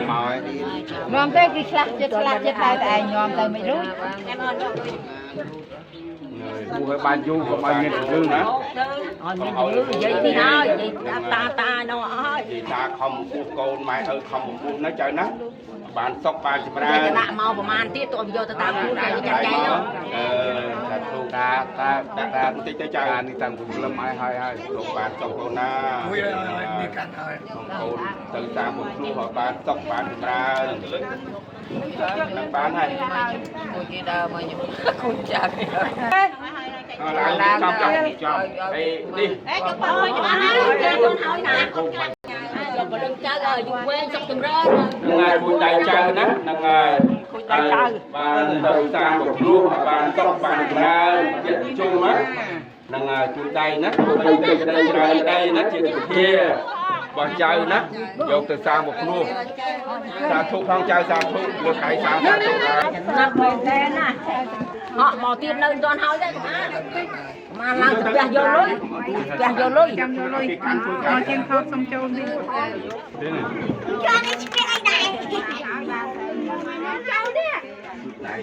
មកហើយ នាំទៅគេឆ្លាស់ចិត្តឆ្លាស់ចិត្តតែតែឯងញោមទៅមិនរួច គូឲ្យបានយូរកុំឲ្យមានជំងឺណា អត់មានជំងឺនិយាយទីហើយនិយាយតាតានោះអស់ហើយ និយាយតាខំបំពោះកូនម៉ែឪខំបំពោះណាចៅណាបានសុខបានចម្រើន តែទៅដាក់មកប្រមាណទៀតតើយកទៅតាមខ្លួនគេចាត់ចែងនោះ អឺសាធុ តាតា ដាក់ តា ទឹកបន្តិចទៅចៅ តានេះតាំងពីព្រលឹមឲ្យហើយហើយ លោកបានសុខកូនណា មួយឲ្យមានកាន់ហើយ កូនទៅតាមបំភ្លោះឲ្យបានសុខបានចម្រើននឹងបានហើយ មួយគេដើរមកខ្ញុំគូចាក់ ឡើងចំចំចំអេនេះ អេចុះបើឲ្យច្បាស់ហើយគេខ្លួនហើយណាយកបលឹងចៅឲ្យយូរវែងសុខចម្រើន ហ្នឹងហើយមួយដៃចៅណាហ្នឹងហើយមួយដៃចៅបានទៅតាមបំភ្លោះឲ្យបានសុខបានចម្រើនជាជុំណាហ្នឹងហើយជួយដៃណាទៅទៅដៃច្រើនដៃណាជាសុភាបោះចៅណាយកទៅសាងបំភ្លោះសាធុផងចៅសាធុលើកដៃសាធុហើយ ណាស់មែនទេណាហក់មកទៀតនៅមិនទាន់ហើយទេប្រហែលប្រហែលឡើងទៅផ្ទះយកលុយផ្ទះយកលុយ ចាំយកលុយ គេកាន់ជួយកាន់ មកជាងថតសុំចូលនេះ ចូលនេះឈ្មោះអីដែរចូលនេះ ដៃ